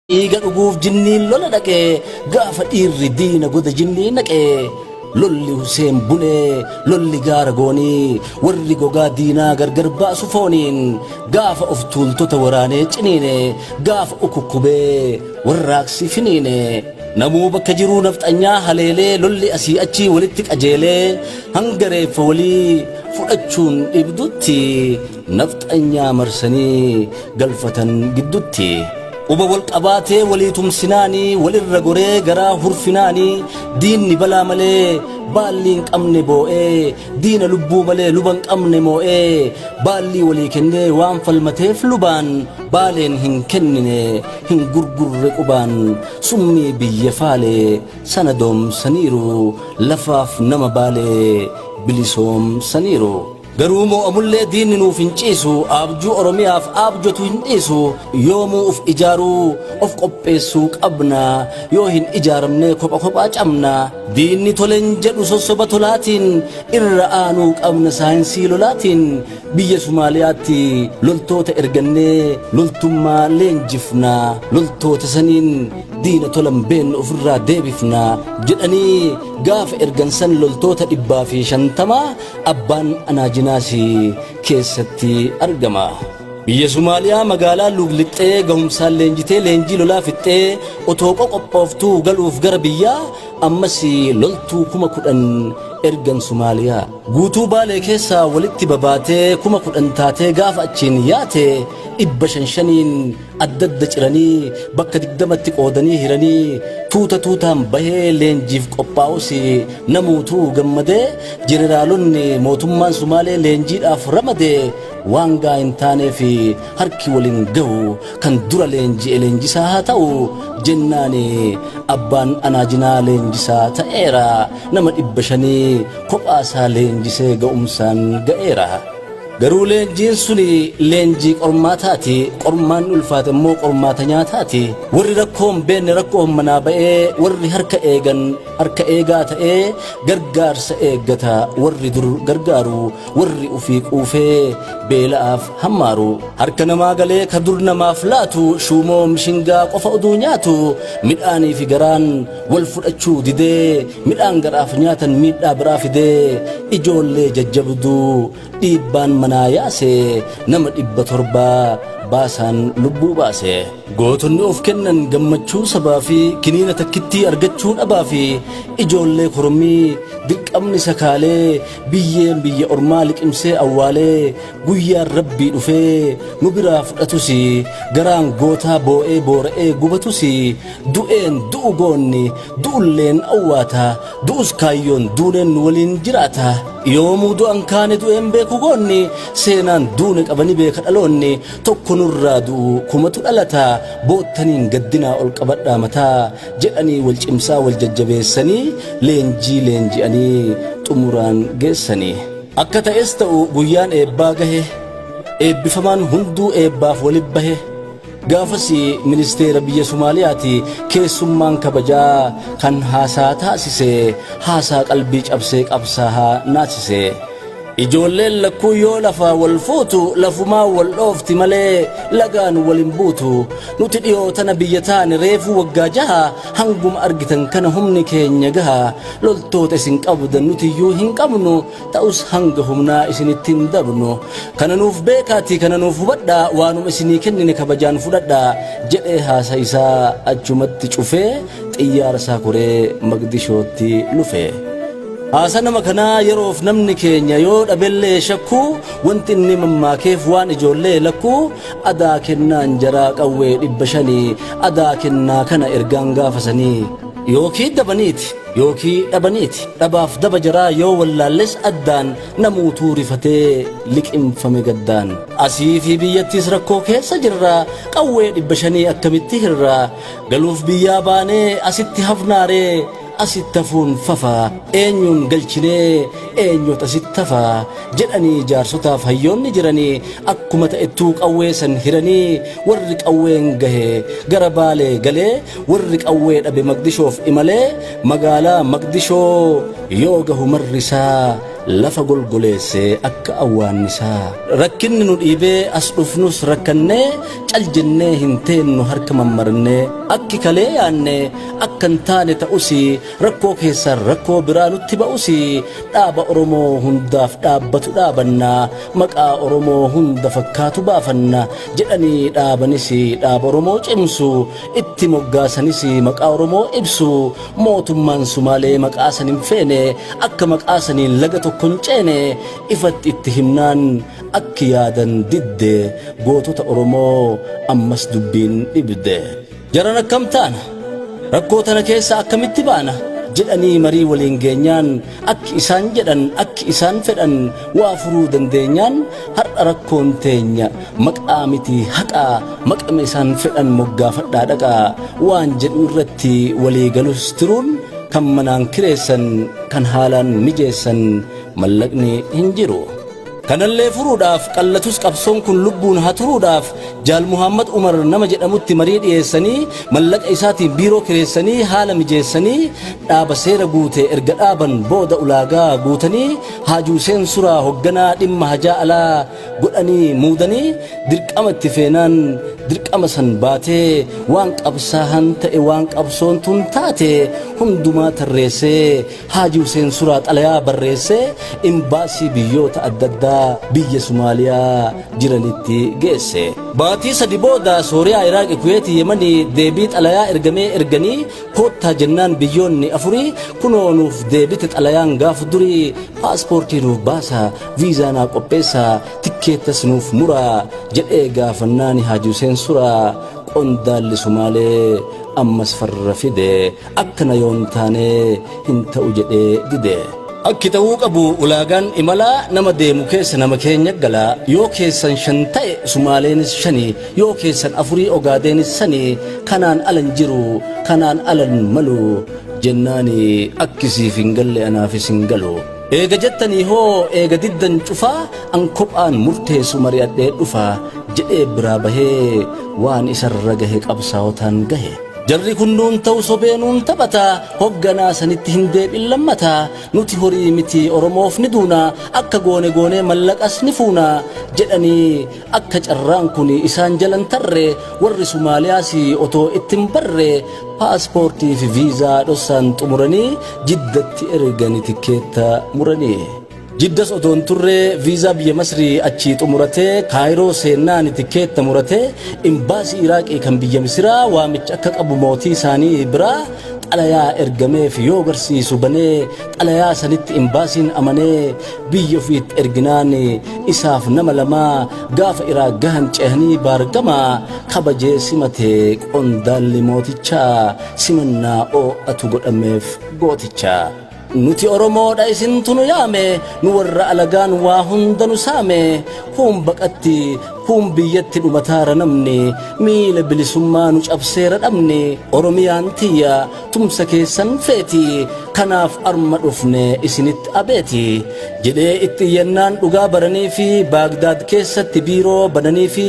Dhiiga dhuguuf jinniin lola dhaqe, gaafa dhiirri diina goda jinnii naqe. Lolli Huseen Bunee, lolli gaara goonii, warri gogaa diinaa gargar baasu fooniin, gaafa of tuultota waraanee ciniine, gaafa ukukkubee warraaqsi finiine. Namuu bakka jiruu nafxanyaa haleelee, lolli asii achii walitti qajeelee, hanga reeffa walii fudhachuun dhibdutti nafxanyaa marsanii galfatan giddutti. Quba wal qabaatee walii tumsinaanii, walirra goree garaa hurfinaanii, diinni balaa malee baallii hin qabne boo'ee, diina lubbuu malee luba hin qabne moo'ee, baallii walii kennee waan falmateef lubaan, baaleen hin kennine hin gurgurre qubaan, summii biyya faalee sana doomsaniiru, lafaaf nama baalee bilisoomsaniiru. Garuu moo'amullee diinni nuuf hin ciisu, aabjuu Oromiyaaf aabjotu hin dhiisu, yoomuu uf ijaaruu, of qopheessuu qabna, yoo hin ijaaramnee kopha kophaa cabna. Diinni tolen jedhu sossoba tolaatiin, irra aanuu qabna saayinsii lolaatiin, biyya Sumaaliyaatti loltoota ergannee loltummaa leenjifna, loltoota saniin diina tola hin beekne ofirraa deebifna jedhanii gaafa ergan san loltoota 150 abbaan Anaajinaas keessatti argama. Biyya Sumaaliyaa magaalaa Luug lixxee gahumsaan leenjitee leenjii lolaa fixxee otoo qoqophooftuu galuuf gara biyyaa ammas loltuu 10,000 ergan Sumaaliyaa. Guutuu Baalee keessaa walitti babaatee 10,000 taatee gaafa achiin yaate 500 shaniin adda adda ciranii bakka 20tti qoodanii hiranii tuuta tuutaan bahee leenjiif qophaa'us namuutuu gammadee jeneraalonni mootummaan Sumaalee leenjiidhaaf ramade waan gaa hin taaneef harki waliin gahu kan dura leenji'e leenjisaa haa ta'u jennaan abbaan Anaajinaa leenjisaa ta'eera nama 500 kophaasaa leenjisee ga'umsaan ga'eera. Garuu leenjiin suni leenjii qormaataati. Qormaanni ulfaate immoo qormaata nyaataati. Warri rakkoo hin beekne rakkoon manaa ba'ee, warri harka eegan harka eegaa ta'ee gargaarsa eeggata. Warri dur gargaaru, warri ufii quufee beela'aaf hammaaru. Harka namaa galee ka dur namaaf laatu, shuumoo mishingaa qofa oduu nyaatu, midhaanii fi garaan wal fudhachuu didee, midhaan garaaf nyaatan miidhaa biraa fidee, ijoollee jajjabduu dhiibbaan manaa yaase nama 700 baasaan lubbuu baase. Gootonni of kennan gammachuu sabaa fi kiniina takkittii argachuu dhabaa fi ijoollee korommii dirqamni sakaalee biyyeen biyya ormaa liqimsee awwaalee guyyaan rabbii dhufee nu biraa fudhatus garaan gootaa boo'ee boora'ee gubatus du'een du'u goonni du'ulleen awwaata du'us kaayyoon duuneen nu waliin jiraata. Yoomuu du'an kaane du'een beeku goonni seenaan duune qabani beeka dhaloonni tokko nurraa du'u kumatu dhalata boottaniin gaddinaa ol qabadhaa mataa jedhanii wal cimsaa wal jajjabeessanii leenjii leenji'anii xumuraan geessanii. Akka ta'es ta'u guyyaan eebbaa gahe eebbifamaan hunduu eebbaaf wali bahe. Gaafas ministeera biyya Somaaliyaati keessummaan kabajaa kan haasaa taasise haasaa qalbii cabsee qabsaahaa naasise. Ijoolleen lakkuu yoo lafaa wal fuutu lafumaa wal dhoofti malee lagaan wal hin buutu. Nuti dhiyoo tana biyya taane reefuu waggaa jaha hanguma argitan kana humni keenya gaha. Loltoota isin qabdan nutiyyuu hin qabnu ta'us hanga humnaa isinitti hin dabnu. Kana nuuf beekaatii kana nuuf hubadhaa waanuma isinii kennine kabajaan fudhadhaa jedhee haasa isaa achumatti cufee xiyyaara isaa koree Maqdishootti lufe. Haasa nama kanaa yeroof namni keenya yoo dhabellee shakkuu wanti inni mammaakeef waan ijoollee lakkuu adaa kennaan jaraa qawwee 500 adaa kennaa kana ergaan gaafasanii yookii dabaniiti. Yookii dhabaniiti. Dhabaaf daba jaraa yoo wallaalles addaan namuutuu rifatee liqimfame gaddaan. Asii fi biyyattiis rakkoo keessa jirra qawwee 500 akkamitti hirra galuuf biyyaa baanee asitti hafnaaree asitti hafuun fafa eenyuun galchinee eenyuut asitti hafa jedhanii jaarsotaaf hayyoonni jiranii akkuma ta'ettuu qawwee san hiranii warri qawween gahe gara Baalee galee Warri qawwee dhabe Maqdishoof imalee magaalaa Maqdishoo yoo gahu marri isaa Lafa golgoleesse akka awwaannisaa. Rakkinni nu dhiibee as dhufnus rakkannee cal jennee hin teennu harka mammarannee. Akki kalee yaanne akka hin taane ta'usi rakkoo keessaan rakkoo biraa nutti ba'usi dhaaba Oromoo hundaaf dhaabbatu dhaabanna maqaa Oromoo hunda fakkaatu baafanna jedhanii dhaabanis dhaaba Oromoo cimsu itti moggaasanis maqaa Oromoo ibsu. Mootummaan Sumaalee maqaa san hin feene, akka maqaa saniin laga tokko hin ceene ifatti itti himnaan akki yaadan didde. Gootota Oromoo ammas dubbiin dhibde. Jaran akkam taana? Rakkoo tana keessaa akkamitti baana? jedhanii marii waliin geenyaan akki isaan jedhan akki isaan fedhan waa furuu dandeenyaan har'a rakkoon teenya maqaa miti haqaa maqama isaan fedhan moggaafadhaa dhaqaa waan jedhu irratti walii galus tiruun kan manaan kireessan kan haalaan mijeessan mallaqni hin jiru. Kanallee furuudhaaf qallatus qabsoon kun lubbuun haa turuudhaaf Jaal Muhammad Umar nama jedhamutti marii dhiyeessanii mallaqa isaatiin biiroo kireessanii haala mijeessanii dhaaba seera guute erga dhaaban booda ulaagaa guutanii Haaji Huseen Suraa hogganaa dhimma hajaa alaa godhanii muudanii dirqama itti feenaan dirqama san baatee waan qabsaahan ta'e waan qabsoon tun taate hundumaa tarreessee Haaji Huseen Suraa xalayaa barreessee imbaasii biyyoota adda addaa biyya Sumaaliyaa jiranitti geesse. Baatii sadi booda Sooriyaa, Iraaqi, Kuweeti, Yemanii deebii xalayaa ergamee erganii koottaa jennaan biyyoonni afurii kunoo nuuf deebite xalayaan gaaf durii paaspoortii nuuf baasaa, viizaa naa qopheessaa, tikkeettas nuuf muraa jedhee gaafannaani Haaji Huseen Suraa qondaalli Sumaalee ammas farra fide. Akkana yoon taane hin ta'u jedhee dide. Akki ta'uu qabu ulaagaan imalaa nama deemu keessa nama keenya gala. Yoo keessan shan ta'e Sumaaleenis shani, yoo keessan afurii Ogaadeenis sani, kanaan ala hin jiru, kanaan ala hin malu jennaani akki siif hin galle anaafis hin galu. Eega jettanii hoo eega diddan cufaa an kophaan murteessu mari'adhee dhufa jedhee biraa bahee waan isarra gahe qabsaawotaan gahe. Jarri kun nuun ta'u sobee nuun taphata hogganaa sanitti hin deeb'in lammata nuti horii miti Oromoof ni duuna akka goone goonee mallaqas ni fuuna jedhanii akka carraan kun isaan jalan tarre warri Sumaaliyaas otoo itti hin barre paaspoortii fi viizaa dhossaan xumuranii Jiddatti ergani tikkeetta muranii. Jiddas otoo hin turre viizaa biyya Masrii achii xumuratee Kaayiroo seennaani tikkeetta muratee imbaasii Iraaqii kan biyya Misiraa waamicha akka qabu mootii isaanii biraa xalayaa ergameef yoo garsiisu banee xalayaa sanitti imbaasiin amanee biyya ofiitti erginaan isaaf nama lamaa gaafa Iraaq gahan cehanii baargamaa kabajee simate qondaalli mootichaa simannaa oo'atu godhameef gooticha. Nuti Oromoodha isintu nu yaame, nu warra alagaan waa hunda nu saame. Kuun baqatti, kuun biyyatti dhumataara namni, miila bilisummaa nu cabseera dhabni. Oromiyaan tiyya tumsa keessan feeti, kanaaf arma dhufne isinitti abeeti. Jedhee itti iyyannaan dhugaa baranii fi Baagdaad keessatti biiroo bananii fi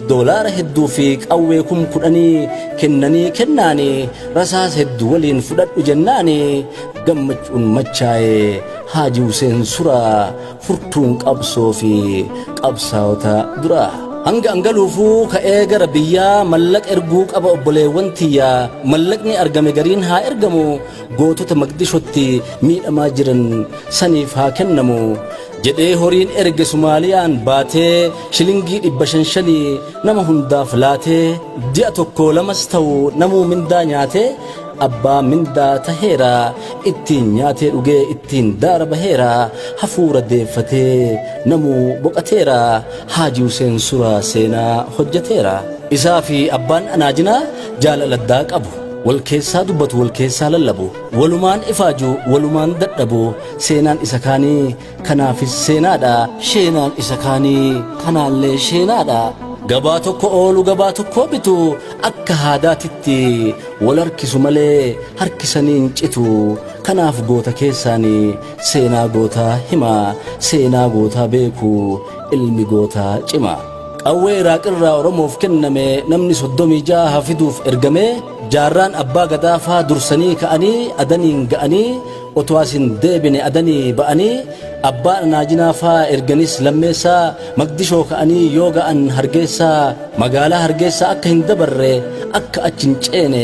doolaara hedduu fi qawwee 10,000 kennanii kennaani rasaasa hedduu waliin fudhadhu jennaani gammachuun machaaye Haaji Huseen Suraa furtuun qabsoo fi qabsaa'ota duraa. Hanga an galuufuu ka'ee gara biyyaa mallaqa erguu qaba obboleewwan tiyya mallaqni argame gariin haa ergamu gootota Maqdishotti miidhamaa jiran saniif haa kennamu jedhee horiin erge Sumaaliyaan baatee shilingii 500 shanii nama hundaaf laatee ji'a tokko lamas ta'u namuu mindaa nyaatee abbaa mindaa taheera ittiin nyaatee dhugee ittiin daara baheera hafuura deeffatee namuu boqateera Haaji Huseen Suraa seenaa hojjateera. Isaa fi abbaan Anaajinaa jaalala addaa qabu. Wal keessaa dubbatu wal keessaa lallabu. Walumaan ifaaju walumaan dadhabu. Seenaan isa kaanii kanaafis seenaadha. Sheenaan isa kaanii kanaallee sheenaadha. Gabaa tokko oolu gabaa tokko bitu akka haadaatitti wal harkisu malee harkisanii hin citu. Kanaaf goota keessaanii seenaa gootaa hima. Seenaa gootaa beeku ilmi gootaa cima. Qawwee Iraaq irraa Oromoof kenname namni 36 haa fiduuf ergame jaarraan abbaa gadaa faa dursanii ka'anii Adaniin ga'anii Otoo as hin deebine Adanii ba'anii Abbaa Anaajinaa faa erganis lammeessaa Maqdishoo ka'anii yoo ga'an Hargeessaa magaalaa Hargeessaa akka hin dabarre akka achi hin ceene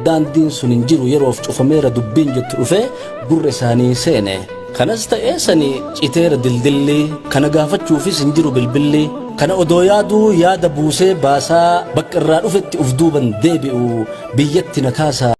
daandiin sun hin jiru yeroof cufameera dubbiin jettu dhufee gurra isaanii seene. Kanas ta'ee sani citeera dildilli kana gaafachuufis hin jiru bilbilli kana odoo yaaduu yaada buusee baasaa bakka irraa dhufetti uf duuban deebi'u biyyatti na kaasaa.